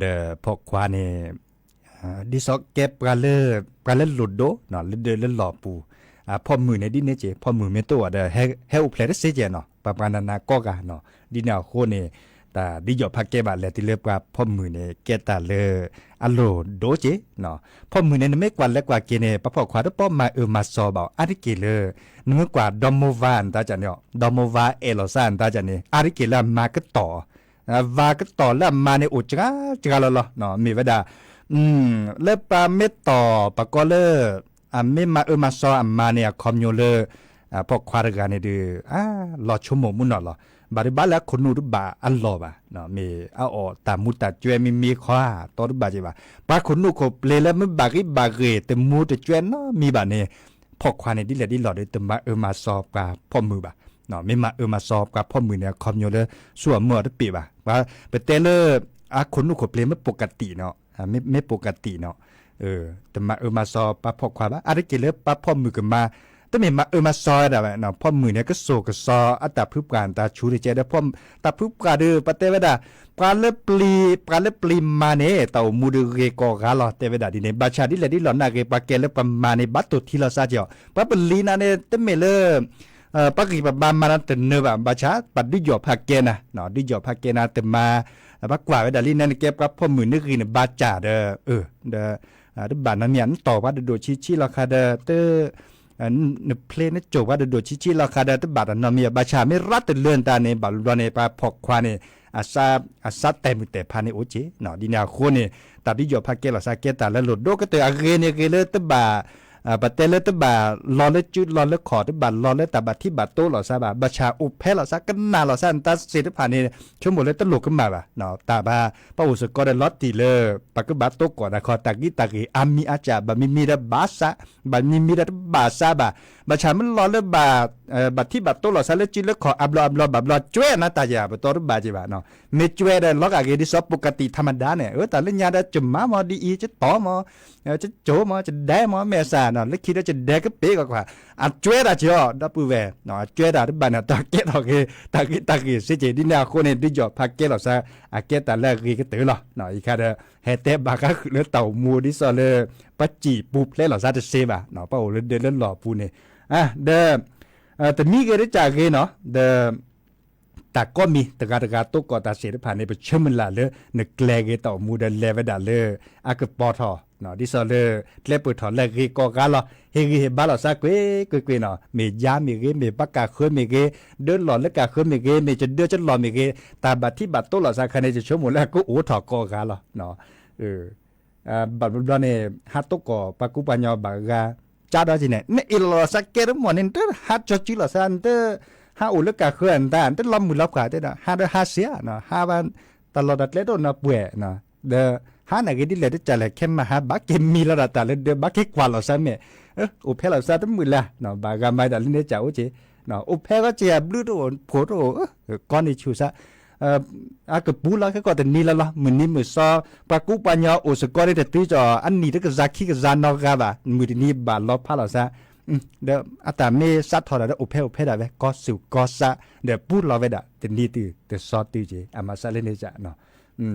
ဒီးဖီၣ်ခွါန့ၣ် ဒ်သိးကဲပှၤလၢ ပှၤလၢလိၣ်ဒိနီၤ လၢဒၢးလၢလီၢ်ပူၤ, ဖီၣ်မုၢ်န့ၣ်ဒ်န့ၣ်က့ၤ ဖီၣ်မုၢ်မ့ၢ်တအိၣ်ဒီး ဟဲအိၣ်ဖျဲၣ်တစ့ကဲနီၤ ပှၤပှၤနၤနၤကိးဂၤနီၤ, ဒ်န့ၣ်အဃိန့ၣ် တၢ်ဒုးယီၣ်ဖးကဲဘၣ်လဲၤတုၤလၢပှၤဖီၣ်မုၢ်န့ၣ် ကဲတၢ်လၢ အလိၣ်ဒိက့ၤနီၤ, ဖီၣ်မုၢ်န့ၣ် နမ့ၢ်ကွၢ်လဲၤကွၢ်က့ၤန့ၣ် ပှၤဖီၣ်ခွါတပီမၤအၢမၤစီၤဘၣ်အီၤ အါတက့ၢ်လၢ နမ့ၢ်ကွၢ်ဒီမိၢ်ဝၤနတၢ်ကန့ၣ်အီၤ ဒီမိၢ်ဝၤအဲၣ်လီၤစၢ်နတၢ်ကန့ၣ် အါတက့ၢ်လၢအမၤကတီၢ် ဝၤကတီၢ်လၢအမၤန့ၣ်အိၣ်စှၤစှၤလီၤလီၤ, မ့ၢ်ဝဲဒၣ် လၢပှၤမ့ၢ်တီၢ်ပှၤကိးလၢ အမ့ၢ်မၤအၢမၤစီၤအမၤန့ၣ် အခီပညီလၢ ဖီၣ်ခွါတဂၤန့ၣ်ဒီး လီၤဆိကမိၣ်မုၢ်နီၢ်လီၤ, ဘၣ်ဒုးဘၣ်လၢအခိၣ်နူာ်တဘၣ်အလီၢ်ဘၣ်, မ့ၢ်အအီၣ်တၢ်မူတၢ်ကွဲမ့မ့ၢ်ခီ တီတဘၣ်က့ၤဘၣ်, ပှၤခိၣ်နူာ်ခိၣ်ပျ့ၤလၢမ့ၢ်ဘၣ်ဂံၢ်ဘၣ်ဂ့ၤ တမူတကွဲနီတမံၤဘၣ်န့ၣ် ဖီၣ်ခွါန့ၣ်ဒ်လဲၣ်ဒ်လဲၣ်ဒီး တမၤအၢမၤစီၤပှၤဖီၣ်မုၢ်ဘၣ်, မ့ၢ်မၤအၢမၤစီၤပှၤဖီၣ်မုၢ်န့ၣ် အခီပညီလၢ ဆူၣ်အီၤမုၢ်အီၤတပ့ၤဘၣ်, ပတဲလၢ အခိၣ်နူာ်ခိၣ်ပျ့ၤမ့ၢ်ပကတံၣ်နီၤ မ့ၢ်ပကတံၣ်နီၤ တမၤအၢမၤစီၤပှၤဖီၣ်ခွါဘၣ်, အါတက့ၢ်လၢပှၤဖီၣ်မုၢ်ကမၤ တမ့ၢ်မၤအၢမၤစီၤဝဲဒၣ်ဘၣ်, ဖီၣ်မုၢ်န့ၣ် ကစိာ်ကစီၤအတၢ်ဖုပှၢ်တၢ်ဆူးတကဲဒီး တၢ်ဖုပှၢ်ဒီး ပှၤတဲဝဲဒၣ် ပှၤလၢပျံၤ ပှၤလၢပျံၤမၤန့ၣ် တၢ်အိၣ်မူဒီးဂ့ၤကိးဂၤလီၤ တဲဝဲဒၣ်ဒ်န့ၣ်, ဘၣ်ဆၣ်ဒ်လဲၣ်ဒ်လဲၣ်နာ်ဂ့ၤ ပှၤကဲလၢပှၤမၤန့ၣ် ဘၣ်တိၢ်ထံလီၤစၢ်က့ၤအီၤ, ပှၤပလံၤနၤန့ၣ် တမ့ၢ်လၢ ပှၤဂံၢ်ပဘါမၤနၤတနၢၤဘၣ်, ဘၣ်ဆၣ်ပှၤဒုးယီၣ်ဖးကဲနၤ, ဒုးယီၣ်ဖးကဲနၤ တမၤ ပှၤကွၢ်ဝဲဒၣ်လံ နကဲပှၤဖီၣ်မုၢ်နဂံၢ်နဘါစၢ်ဒီး ဒီး တဘၣ်နီတမံၤ နတီၢ်ပှၤဒိၣ်ဒိၣ်ဆံးဆံးလီၤခါဒီး တ နဖျ့နကိာ်ပှၤဒိၣ်ဒိၣ်ဆံးဆံးလီၤခါဒီး တဘၣ်တၢ်နီတမံၤဘၣ်, ဘၣ်ဆၣ်မ့ၢ်ရါတလၢနတၢ်န့ၣ် ဘၣ်ဘျီန့ၣ် ပှၤဖီၣ်ခွါန့ၣ် အစၢ်တဲာ်မုၢ်တဲာ်ဖးန့ၣ်အိၣ်က့ၤ, ဒ်န့ၣ်အဃိန့ၣ် တၢ်ဒုးယီၣ်ဖးကဲလီၤစၢ်ကဲတၢ်လၢလိၣ်ဒိကတၢၢ်အဂ့ၤန့ၣ်ဂ့ၤလၢတဘၣ် ပတဲလၢတဘၣ်လီၤလၢစုလီၤလၢခီၣ် တဘၣ်လီၤလၢတၢ်ဘၣ်ထံဘၣ်တိလိာ်စၢ်ဘၣ်, ဘၣ်ဆၣ်အိၣ်ဖဲလိာ်စၢ်ကနၣ်လိာ်စၢ်နတၢ်စ့ၢ်တဖၣ်န့ၣ် ဆိကမိၣ်လၢတလိၣ်ကမၣ်ဘၣ်, တၢ်ဘၣ် ပှၤအိၣ်စ့ၢ်ကီးဒီးလီၤတံၢ်လၢ ပှၤကဘၣ်တိကိးတၢ်ခီ တၢ်ဂံၢ်တၢ်ဂ့ၤ အါမံၤအါစှၤ ဘၣ်မံၤမံၤဒီးဘၣ်စၢ် ဘၣ်မံၤမံၤဒီးတဘၣ်စၢ်ဘၣ်, ဘၣ်ဆၣ်မ့ၢ်လီၤလၢ ဘၣ်ထံဘၣ်တိလိာ်စၢ်လၢစုလၢခီၣ် အဘျီအဘျီဘၣ်ဘျီကွဲနၤတၢ်ယၤ ပတီတဘၣ်က့ၤဘၣ်, မ့ၢ်ကွဲဒီးလီၤဂာ်ဂ့ၤဒ်စီၤ ပကတံၣ်ထးမဒါန့ၣ် တၢ်လၢညါဒီး ကမၤမီၤဒ်အံၤ ကတီၤမီၤ ကကိၤမီၤ ကဒဲမီၤ မ့ၢ်အစၢ် လၢခံဒီးကဒဲကပ့ၤကီးကွၢ် အကွဲတၢ်က့ၤအီၤ ဒီပုၢ်ဝဲၢ် အကွဲတၢ်တဘၣ်န့ၣ် တၢ်ကဲထီၣ်ဂ့ၤ တၢ်ဂ့ၤတၢ်ဂ့ၤစ့ၢ်ကီး ဒ်န့ၣ်အဃိန့ၣ် ဒုးယီၣ်ဖးကဲလီၤစၢ် အကဲတၢ်လၢအဂ့ၤကတၢၢ်လီၤ. အံၤခါဒီး ဟဲတဲဘၣ်ဃးဃုာ်လၢတၢ်အိၣ်မူဒ်သိးလၢ ပှၤစံၣ်ပူၤဖျဲးလိာ်စၢ်တစ့ဘၣ် ပှၤအိၣ်လၢဒၢးလၢလီၢ်ပူၤန့ၣ် ဒီး တမံၤဂ့ၤတကးဂ့ၤနီၤ ဒီး တၢ်ကိးမံၤတဂၤတဂၤတိကိးတၢ်စ့ၢ်တဖၣ်န့ၣ် ပဆၢမုၢ်လၢ်လၢ နကျဲၤဂ့ၤတၢ်အိၣ်မူဒီးလဲၤဝဲဒၣ်လၢ အကပီၤထီၣ် ဒ်သိးလၢ ကျဲပၢၢ်ထီၣ်လၢအဂ့ၤကိးဂၤလီၤ. ဟ့ၣ်ဂံၢ်ဟ့ၣ်ဘါလိာ်စၢ်ကွ့ၢ်ကွ့ၢ်ကွ့ၢ်နီၤ မ့ၢ်ယါမ့ၢ်ဂ့ၤ မ့ၢ်ဘၣ်ကးဃၢမ့ၢ်ဂ့ၤ ဒၢလီၢ်လၢကးဃၢမ့ၢ်ဂ့ၤ မ့ၢ်ကဒၢကလီၢ်မ့ၢ်ဂ့ၤ တၢ်ဘၣ်ထံဘၣ်တိလိာ်စၢ်ခါန့ၣ် ယဆိကမိၣ်လၢအကအိၣ်ထီၣ်ကိးဂၤလီၤ. ဘၣ်ဘျီန့ၣ် ဟးတိကိးပှၤကူပှၤညီဘၣ်ဂၤ ကၢ်ဒီးက့ၤန့ၣ် နအ့ၣ်လိာ်စၢ်ကဲတမီၢ်န့ၣ် နတဟးကၠီကၠံလိာ်စၢ် နတဟးအိၣ်လၢကးဃၢနတၢ် နတလီၤမုၢ်လီၤဖှၣ်တဲဒီး ဟးဒီးဟးစ့ၢ်နီၤ ဟးဘၣ် တၢ်လီၢ်တၢ်ကျဲတအိၣ်နီၤပှဲၤ ဒီး ဟးနာ်က့ဒ်လဲၣ်တကးလဲၣ် ခဲမၤဟးဘၣ်က့ၤမံၤလီၤဒၣ်တၢ်လၢဒၢး ဘၣ်က့ၤကွၢ်လိာ်စၢ်မ့ၢ် အိၣ်ဖဲလိာ်စၢ်တမုာ်လၢ် ဘၣ်ဂၤမၤဒၣ်လၢန့ၣ်ကအိၣ်က့ၤ အိၣ်ဖဲဂီၢ်က့ၤအဘျုးတအိၣ် ဖိတအိၣ် ကီန့ၢ်ဆူၣ်စၢ် အကပူၤလီၤခဲကီၢ်တနံၤလီၤလီၤ မုၢ်နံၤမုၢ်စီ ပှၤကူပှၤညီအိၣ်စ့ၢ်ကီးန့ၣ် တတုၤကီး အနံၣ်တကစၢ်ခံကစၢ်နီတဂၤဘၣ် မုၢ်တနံၤဘၣ်လီၤဖးလိာ်စၢ် ဒီးအတၢ်မ့ၢ်စးထီၣ်ဒၣ်ဒီးအိၣ်ဖဲအိၣ်ဖဲဒၣ်ဝဲ ကီဆူၣ်ကီစး ဒီးပူၤလီၤဝဲဒၣ် တနံၤတုၤတစီတုၤက့ၤ အမၤစၢ်လၢန့ၣ်စ့ၢ်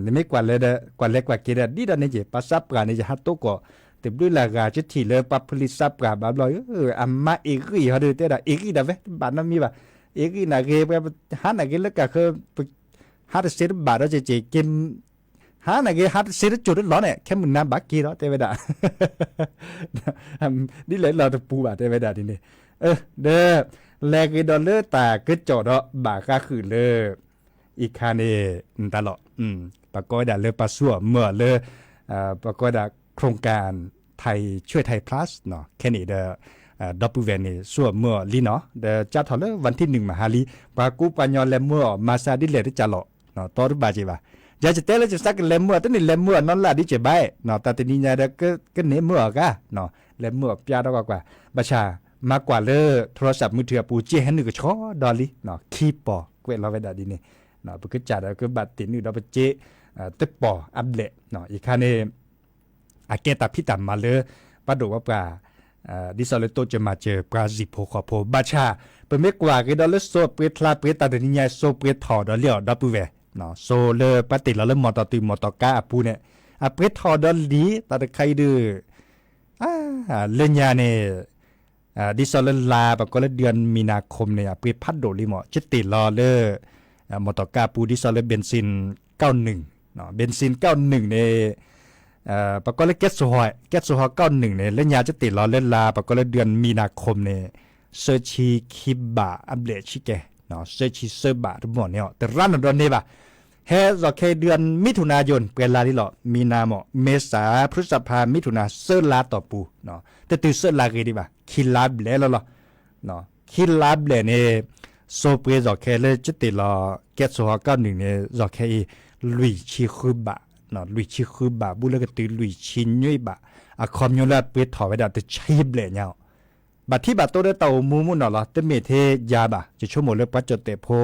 နမ့ၢ်ကွၢ်လဲၤဒီး ကွၢ်လဲၤကွၢ်က့ၤဒီး ဒ်ဒီးန့ၣ်က့ၤ ပှၤစးပှၢ်န့ၣ် ယဟးတိကိး တဘျုးလၢ်ဂၤ ကထံၣ်လၢပှၤဖလံးစးပှၢ်ဘၣ်ဘျီ အမါအ့ၣ်ဂံၢ်ဟီဒီး တဲဒၣ် အ့ၣ်ဂံၢ်ဒၣ်ဝဲ တဘၣ်နီတမံၤဘၣ် အ့ၣ်ဂံၢ်နာ်က့ၤ ပှၤဟးနာ်က့ၤလၢကးဃၢ ဟးတစ့တဘၣ်ဒီးက့ၤက့ၤ ဟးနာ်က့ၤ ဟးတစ့တကိၤတလီၤန့ၣ် ခဲမုၢ်နၤဘၣ်က့ၤဒီး တဲဝဲဒၣ် ဒ်လဲၣ်လီၤတပူၤဘၣ် တဲဝဲဒၣ်ဒ်န့ၣ် ဒီး လဲၤက့ၤဒီးလၢတၢ်ကစီၣ်ဒီးဘၣ်ဃးဃုာ်လၢ အံၤခါန့ၣ် နတၢ်လီၤ ပှၤကိးဝဲဒၣ်လၢပှၤဆူၣ်အီၣ်မၢအီၣ်လၢ ပှၤကိးဝဲဒၣ် โครงการไทยช่วยไทย Plus ခဲန့ၣ်ဒီး ဒီပုၢ်ဝဲၢ်န့ၣ် ဆူၣ်အီၣ်မၢအီၣ်လံနီၤ ဒီးကၢ်ထီၣ်လၢ วันที่หนึ่ง မဟါလံ ပှၤကူပှၤညီလဲၤမၢအီၣ် မၤစၢ်ဒ်လဲၣ်တကးလီၤ တီတဘၣ်က့ၤဘၣ် ယၤယတဲလၢယသးကလဲၤမၢအီၣ် တန့ၣ်လဲၤမၢအီၣ်နီၢ်လၢ်ဒ်က့ၤဘၣ် တၢ်တနံၤညါဒီး ကန့ၢ်မၢအီၣ်ဂၤ လဲၤမၢအီၣ်ပျါထီၣ်ကွၢ်ကွၢ် ဘၣ်ဆၣ် မၤကွၢ်လၢ โทรศัพท์มือถือ အပူၤ က့ဟဲနုာ်ကဆှီဒီးလံ ခံပီၤကွဲးလီၤဝဲဒၣ်ဒ်န့ၣ် ပကစၢ်ဒီးကဘၣ်တ့ၢ်နုာ်ဒီးပက့ တပီၤအဘျဲၣ် အံၤခါန့ၣ် အကဲတၢ်ဖံးတၢ်မၤလၢ ပှၤဒိၣ်ပှၤပှၢ် ဒ်သိးလၢတိစၢၤမၤစၢၤပှၤစံၣ်ဖိဃီဖိ ဘၣ်ဆၣ် ပမ့ၢ်ကွၢ်က့ၤဒီးလၢစိၤအပှ့ၤချါပှ့ၤတၢ်တနံၤညါ စိၤပှ့ၤထီၣ်ဒီးလံအီၤ ဒီပုၢ်ဝဲၢ်, စိၤလၢပှၤတ့ၢ်လီၤလၢမီၢ်တီၢ်တုၤမီၢ်တီၢ်ကါအပူၤန့ၣ် အပှ့ၤထီၣ်ဒီးလံ တၢ်တခါအံၤဒုး လၢညါန့ၣ် ဒ်သိးလၢလါ ပကိးလၢ เดือนมีนาคม န့ၣ် အပှ့ၤဖးဒိၣ်လံမး ကတ့ၢ်လီၤလၢ မီၢ်တီၢ်ကါပူၤ ဒ်သိးလၢ เบนซินเก้าหนึ่ง เบนซินเก้าหนึ่ง န့ၣ် ပကိးလၢ แก๊สโซฮอล์ แก๊สโซฮอล์ เก้าหนึ่ง န့ၣ် လၢညါကတ့ၢ်လီၤလၢလါ ပကိးလၢ เดือนมีนาคม န့ၣ် သၢဆံခံဘးအဘျဲၣ်ဆံကဲ သၢဆံသၢဘးတမီၢ်န့ၣ်အီၤ တရါနဒီးန့ၢ်ဘၣ် ဟဲ စီၤခဲ เดือนมิถุนายน ပှဲၤလါလံလီၤ မံနါမး မ့ၤစၢ် พฤษภา မံထူနၤ သၢလါတီၢ်ပူၤ တတုၤသၢလါဂ့ၤဒံးဘၣ် ခံလါဘျဲၣ်လီၤလီၤ ခံလါဘျဲၣ်န့ၣ် စိၤပှ့ၤစီၤခဲလၢကတ့ၢ်လီၤ แก๊สโซฮอล์ เก้าหนึ่ง န့ၣ် စီၤခဲအံၤ လွံၢ်ဆံဃုဘး လွံၢ်ဆံဃုဘး ဘူးလၢကတုၤလွံၢ်ဆံနွံဘး အခီပညီလၢအပှ့ၤထီၣ်ဝဲဒၣ်တဆံဘျဲၣ်ညါအီၤ ဘၣ်ထံဘၣ်တိၢ်ဒီးတၢ်အိၣ်မူမုၢ်နီၢ်လီၤ တမ့ၢ်ထဲယၤဘၣ် ယဆိကမိၣ်လၢပှၤကၠီၣ်တဲာ်ဖိ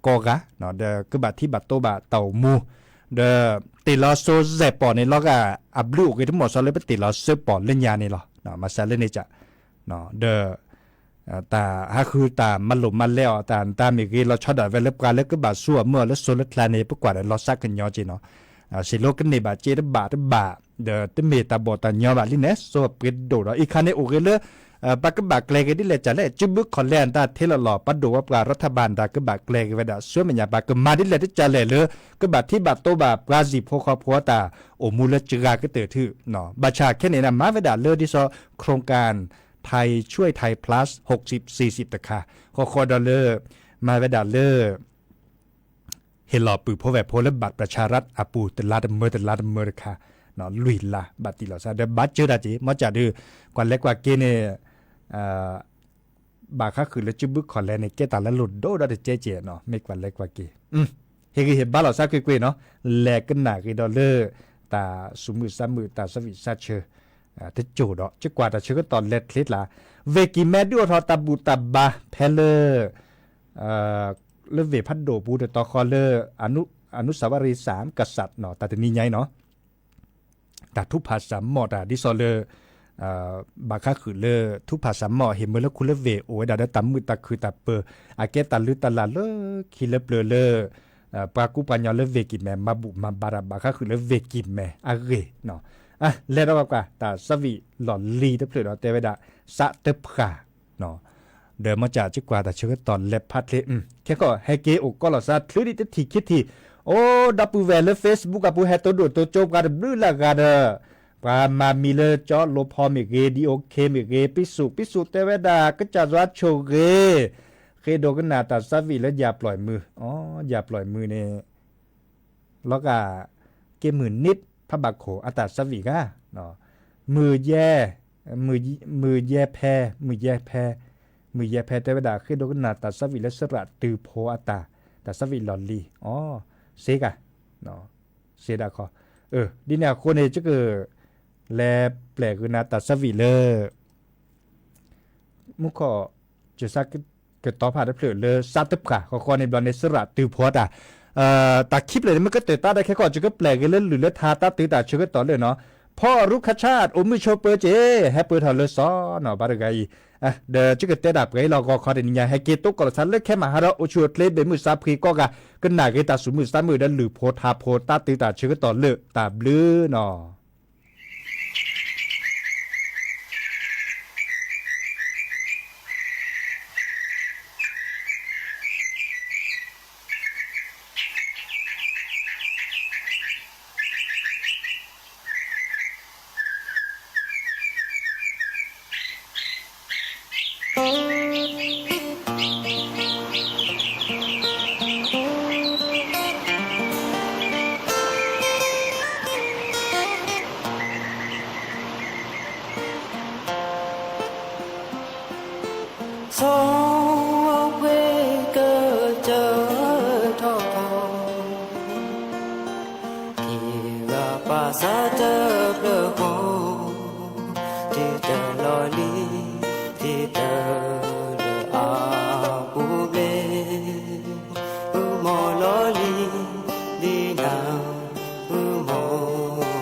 ကိးဂၤ ဒီးကဘၣ်ထံဘၣ်တိၢ်ဘၣ်တၢ်အိၣ်မူ ဒီးတ့ၢ်လီၤစိၤစဲးပီၢ်န့ၣ်လီၤဂာ် အဘျုးအိၣ်ဂ့ၤတမီၢ်စီလၢပတ့ၢ်လီၤစိၤပီၢ်လၢညါန့ၣ်လီၤ မၤစၢၤလၢန့ၣ်က ဒီး တၢ်ဟးဃုတၢ်မၤလိာ်မၤလဲအီၤ တၢ်နတၢ်မ့ၢ်ဂ့ၤ လီၤဆီဒၣ်ဝဲလၢပှၤလၢကဘၣ်ဆူအမုၢ်အီၤလၢစိၤလၢကျါန့ၣ် ပကွၢ်ဒီးလီၤစၢ်ကညီက့နီၤ စံးလိကန့ၢ်ဘၣ်စ့တဘၣ်တဘၣ် ဒီးတမ့ၢ်တၢ်ဘီၣ်တၢ်ညီဘၣ်လံန့ၣ် စိၤပှ့ၤဒိၣ်ဒီး အံၤခါန့ၣ်အိၣ်ဂ့ၤလၢ ပှၤကဘၣ်ကျဲၤက့ၤဒ်လဲၣ်ကလဲၣ် စုဘုခီၣ်လဲၢ်အတၢ်ထဲလီၤလီၤ ပှၤဒိၣ်ဝဲပှၤ รัฐบาล တၢ်ကဘၣ်ကျဲၤက့ၤဝဲဒၣ် ဆူမဲာ်ညါ ပှၤကမၤဒ်လဲၣ်တကလဲၣ်လၢ ကဘၣ်ထံဘၣ်တိၢ်ဘၣ်ပှၤစံၣ်ဖိဃီဖိအတၢ်အိၣ်မူလၢစှၤကတၢၢ်ထူၣ် ဘၣ်ဆၣ်ခဲန့ၣ် မၤဝဲဒၣ်လၢဒ်သိး โครงการ ไทยช่วยไทย plus หกสิบสี่สิบ တခါ ဃီဃီဒီးလၢ မၤဝဲဒၣ်လၢ ဟ့ၣ်လီၤပုၢ်ဖိဝဲၢ်ဖိလၢ บัตรประชารัฐ အပူၤ တလါတမၢတလါတမၢတခါ လွံၢ်လါ ဘၣ်တံၢ်လီၤစၢ် ဒီးဘၣ်စၢၤတၢ်က့ၤ မ့ၢ်ကဒီး ကွၢ်လဲၤကွၢ်က့ၤန့ၣ် ဘၣ်ဃးဃုာ်လၢစုဘုခီၣ်လဲၢ်န့ၣ် ကဲတၢ်လၢလိၣ်ဒိၣ်ဒီးတကဲကဲနီၤ မ့ၢ်ကွၢ်လဲၤကွၢ်က့ၤ ဟ့ၣ်ဂံၢ်ဟ့ၣ်ဘါလီၤစၢ်ကွ့ၢ်ကွ့ၢ်နီၤ လဲၤကနၣ်က့ၤဒီးလၢ တၢ်သူၣ်မုာ်သးမုာ် တၢ်သးဝံၣ်သးဆၢ တစိၢ်ဒီး ကကွၢ်တၢ်ဆၢကတီၢ်လဲၤချ့တလး ဝ့ၢ်ကံၢ်မဲဒုးအိၣ်ထီၣ်တၢ်ဘူၣ်တၢ်ဘါဖဲလၢ လၢဝ့ၢ်ဖးဒိၣ်ပူၤတတီၤဃီလၢ อนุสาวรีย์สามกษัตริย์ နီၤ တၢ်တနံၤညါအံၤနီၤ တၢ်ထုကဖၣ်စၢ်မီၣ်တၢ် ဒ်သိးလၢ ဘၣ်ဃးဃုာ်လၢ ထုကဖၣ်စၢ်မီၣ် ဟ့ၣ်မ့ၢ်လၢခူလၢဝ့ၢ်အိၣ်ဝဲဒၣ်ဒီးတၢ်မုာ်တၢ်ခုၣ်တၢ်ပၢၤ အကဲတၢ်လုၢ်တၢ်လၢ်လၢခံလၢပျၢၤလၢ ပှၤကူပှၤကညီလၢဝ့ၢ်ကံၢ်မဲ မၤဘူၣ်မၤဘါတၢ် ဘၣ်ဃးဃုာ်လၢဝ့ၢ်ကံၢ်မဲအဂ့ၢ် လဲၤဒီးကွၢ် တၢ်သးဝံၣ်လီၢ်လံၤတဖျၢၣ်ဒီးတဲဝဲဒၣ် စးတဖှၣ် ဒီးမ့ၢ်ကဒီး ကကွၢ်တၢ်ဆၢကတီၢ်လဲၤဖးချ့ ခဲကီး ဟဲက့ၤအိၣ်ကီးလီၤစၢ်ချုးဒံးတထံၣ်ခံထံၣ် အိၣ်ဒီပုၢ်ဝဲၢ်လၢ Facebook အပူၤ ဟဲတိဒိၣ်တိကၠိပှၤတဘျုးလၢအဂၤဒီး ပှၤမၤမံၤလၢကၠီလိဖီမ့ၢ်ဂ့ၤ ဒီး OK မ့ၢ်ဂ့ၤ ပံဆူၣ် ပံဆူၣ်တဲဝဲဒၣ် ကစၢ်ယွၤဆိၣ်ဂ့ၤ ဃ့ဒိကနၣ်တၢ်သးဝံၣ်လၢယၢ်ပျီၢ်မုၢ် အိ ယၢ်ပျီၢ်မုၢ်န့ၣ် လီၤဂာ် က့မုၢ်နံၣ် ဖးဘၣ်ခိၣ် အတၢ်သးဝံၣ်ဂၤ မုၢ်ယဲ မုၢ်ယဲဖဲ မုၢ်ယဲဖဲ မုၢ်ယဲဖဲတဲဝဲဒၣ် ဃ့ဒိကနၣ်တၢ်သးဝံၣ်လၢစရၣ်တုၤဖိအတၢ် တၢ်သးဝံၣ်လီၢ်လံၤ အိ စ့ဂၤ စ့ဒၣ်ခီ ဒ်န့ၣ်အဃိန့ၣ် က လဲၤပျဲၢ်ကနၣ်တၢ်သးဝံၣ်လၢ မူခိၣ် ကစၢ်ကတီၤဖးတဖျၢၣ်လၢစးတဖှၣ် ဃီဃီန့ၣ်ဘျီန့ၣ် စရၣ်တုၤဖိတၢ် တၢ်ခံဖျၢၣ်န့ၣ် မ့ၢ်ကတၢၢ်တၢ်ဒီးခဲကီး ကကပျဲၢ်က့ၤလၢလုၢ်လၢထါတၢ်တုၤတၢ်ဆၢကတီၢ်လၢနီၤ ဖီအရူခါဆၣ် အိၣ်မုာ်ဆိးပၢၤက့ၤ ဟဲပၢၢ်ထီၣ်လၢစီၤနီၤ ဘၣ်တဂၤအံၤ ဒီးကကတဲတၢ်ပှဲၤအံၤလီၤ ဂီၤခီတနံၤညါ ဟဲက့ၤတိကိးလီၤသးလၢခဲမၤဟးဒီး အိၣ်ဆူၣ်အိၣ်ချ့ ဘ့ၣ်မုၢ်သးဖှံကိးဂၤ ကနၣ်က့ၤတၢ်သူၣ်မုာ်သးမုာ်ဒီးလုၢ်ဖိထါဖိတၢ်တုၤတၢ်ဆၢကတီၢ်လၢတၢ်ဘျုးနီၤ ဆီဝဲကစၢၢ်ထီၣ်ထီၣ် ခံဂၤပာ်စၢ်တဖျၢၣ်ဃီ တုၤတၢ်လီၢ်လံၤ တုၤတၢ်လၢအပူၤဘျဲၣ် အုမီၤလီၤလံၤ ဒ်နၤ အုမီၤ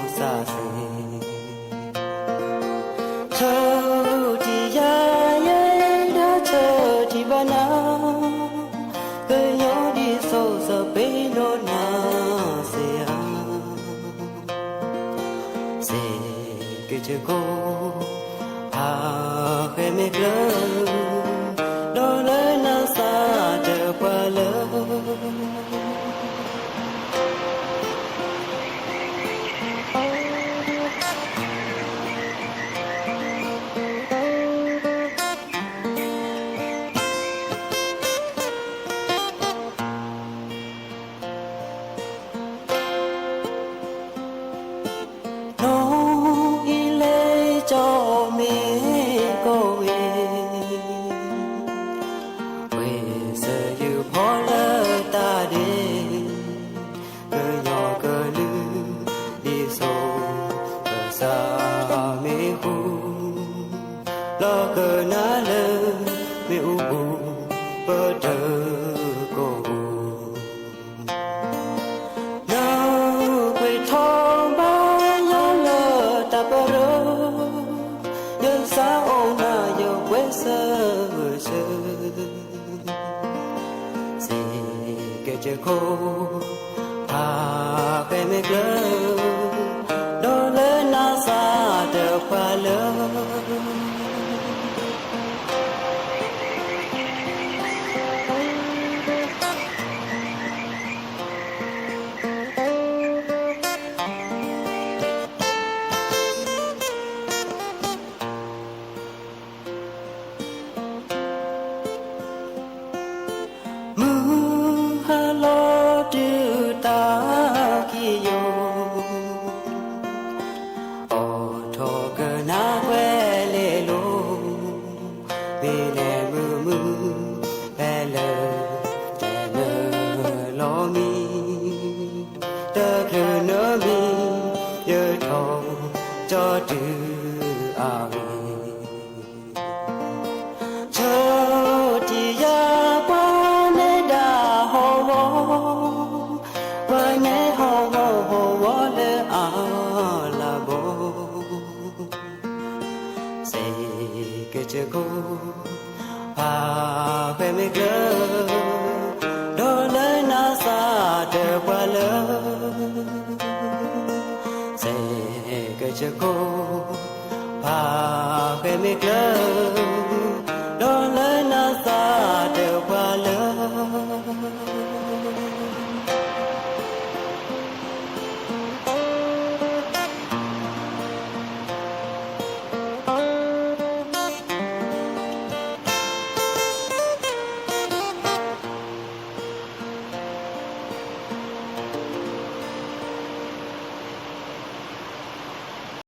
စၢ်စ့ၢ် ဆၢထံယၤယဲ ဒီးဆၢထံ စ့ၢ်ကီး ဖးဃဲမ့ၢ်ကျၢၤ ဒီးလၢနၤစၢ်တပှၢ်လၢ နီၢ်အံၤလဲၤကၠီမ့ၢ်ကီၢ်ဝဲ ပှဲၤစၢၤယုၢ်ဖီလၢတၢ်ဒဲး ကညီကလုာ် ဒ်သိးကစၢ်မ့ၢ်ဃူ လီၤကနၣ်လၢ မ့ၣ်အူပူၤ ပတၢ်ကိၢ်ပူၤ နၢ်ပှ့ၤထီၣ်ဘါယွၤလၢတၢ်ပရၢ ယသးအိၣ်နၢ်ယပှဲၤစၢၤဝဲဆၢ စ့ၢ်ကီး ဖးဃဲမ့ၢ်ကျၢၤ ဒီးလၢနၤစၢ်တပှၢ်လၢ မုၢ်ဟါလီၤတုၤတၢ်ခံးယိာ် အိးထီၣ်ကနၣ်ကွဲၤလ့လိၤ မ့ၢ်လဲၤမုာ်မုာ် ဖဲလၢ တနၢၤလီၤမံၤ တချုးနၢၤမံၤ ယထီၣ်ကၠီတုၤအဂ့ၢ် ဆၢထံယၤပှၤနဲဒၣ်ဟီၣ်ဝီ ပှၤနဲဟီၣ်ဝီဟီၣ်ဝီလၢအလၤဘီ စ့ၢ်ကီး ဖးဃဲမ့ၢ်ကျၢၤ ဒီးလၢနၤစၢ်တပှၢ်လၢ စ့ၢ်ကီး